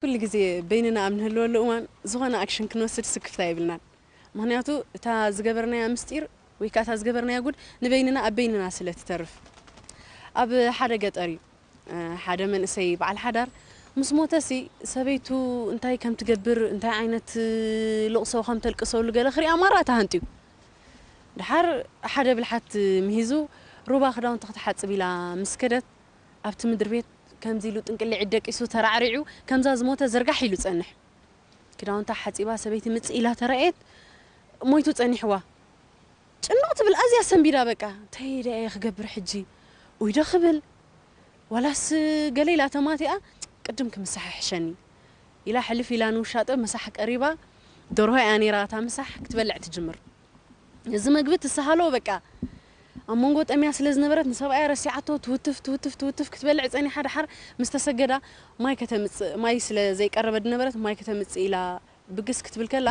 ኩሉ ግዜ በይንና ኣብ ንህልወሉ እዋን ዝኾነ ኣክሽን ክንወስድ ስክፍታ የብልናን። ምኽንያቱ እታ ዝገበርናያ ምስጢር ወይ ከኣ እታ ዝገበርናያ ጉድ ንበይንና ኣብ በይንና ስለ ትተርፍ። ኣብ ሓደ ገጠር እዩ፣ እ፣ ሓደ መንእሰይ በዓል ሓዳር ምስ ሞተሲ ሰበይቱ እንታይ ከም ትገብር፣ እንታይ ዓይነት፣ እ፣ ልቕሶ ከም ተልቅሰሉ ገለ ክሪኣ ማራ ተሃንጥዩ። ደሓር ሓደ ብልሓት ምሂዙ ሩባ ክዳውንቲ ክትሓጽብ ኢላ ምስ ከደት ኣብቲ ምድሪ ቤት ከምዚ ኢሉ ጥንቅሊዕ ደቂሱ ተራዕሪዑ ከምዛ ዝሞተ ዝርጋሕ ኢሉ ጸንሕ። ክዳውንታ ሓጺባ ሰበይቲ ምጽእ ኢላ ተራእየት ሞይቱ ጸኒሕዋ። ጭንቕ ትብል ኣዝያ ሰንቢዳ በቃ። እንታይ ደኣ እየ ክገብር ሕጂ? ኡይ ዶ ክብል? ዋላስ ገለ ኢላ ተማቲኣ ቅድም ክምሳሕ ይሕሸኒ ኢላ ሕልፍ ኢላ ንውሻጠ ምሳሕ ቀሪባ። ደርሆ እያ ነይራ እታ ምሳሕ ክትበልዕ ትጅምር። እዚ መግቢ ትስሃሎ በቃ ኣብ መንጎ ጠምያ ስለ ዝነበረት ንሰብኣያ ረሲዓቶ ትውትፍ ትውትፍ ትውትፍ ክትበልዕ ጸኒሓ። ደሓር ምስ ተሰገዳ ማይ ከተምጽእ፣ ማይ ስለ ዘይቀረበ ድነበረት ማይ ከተምጽእ ኢላ ብግስ ክትብል ከላ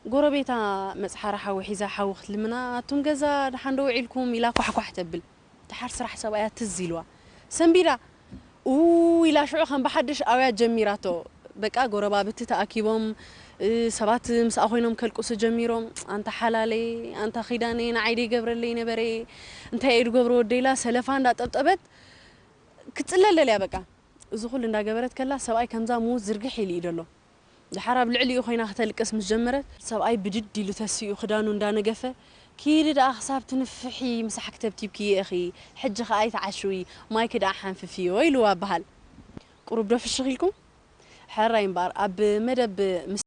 ጎረቤታ መጽሓራ ሓዊ ሒዛ ሓዊ ክትልምና ኣቱም ገዛ ደሓን ዶ ውዒልኩም ኢላ ኳሕኳሕ ተብል። ደሓር ስራሕ ሰብኣያ ትዝ ኢልዋ ሰንቢዳ ኡ ኢላ ሽዑ ከም ብሓድሽ ኣውያት ጀሚራቶ። በቃ ጎረባብቲ ተኣኪቦም፣ እ፣ ሰባት ምስኣ ኮይኖም ከልቅሱ ጀሚሮም። ኣንታ ሓላለይ፣ ኣንታ ኪዳነይ፣ ንዓይ ደይገብረለይ ነበረ፣ እንታይ እየ ድገብሮ ወደይ ኢላ ሰለፋ እንዳጠብጠበት ክትጽለል ደልያ በቃ። እዚ ኩሉ እንዳገበረት ከላ ሰብኣይ ከምዛ ምዉት ዝርግሕ ኢሉ እዩ ደሎ። ደሓር ኣብ ልዕሊኡ ኮይና ክተልቅስ ምስ ጀመረት ሰብኣይ ብድድ ኢሉ ተሲኡ ክዳኑ እንዳነገፈ ኪዲ ደኣ ክሳብ ትንፍሒ ምሳሕ ክተብቲብክዮ ኢኺ፣ ሕጂ ከኣ ኣይትዓሽዊ፣ ማይኪ ደኣ ሓንፍፍዮ ኢልዋ በሃል። ቁሩብ ዶ ፍሽኽ ኢልኩም? ሕራይ እምበኣር ኣብ መደብ ምስ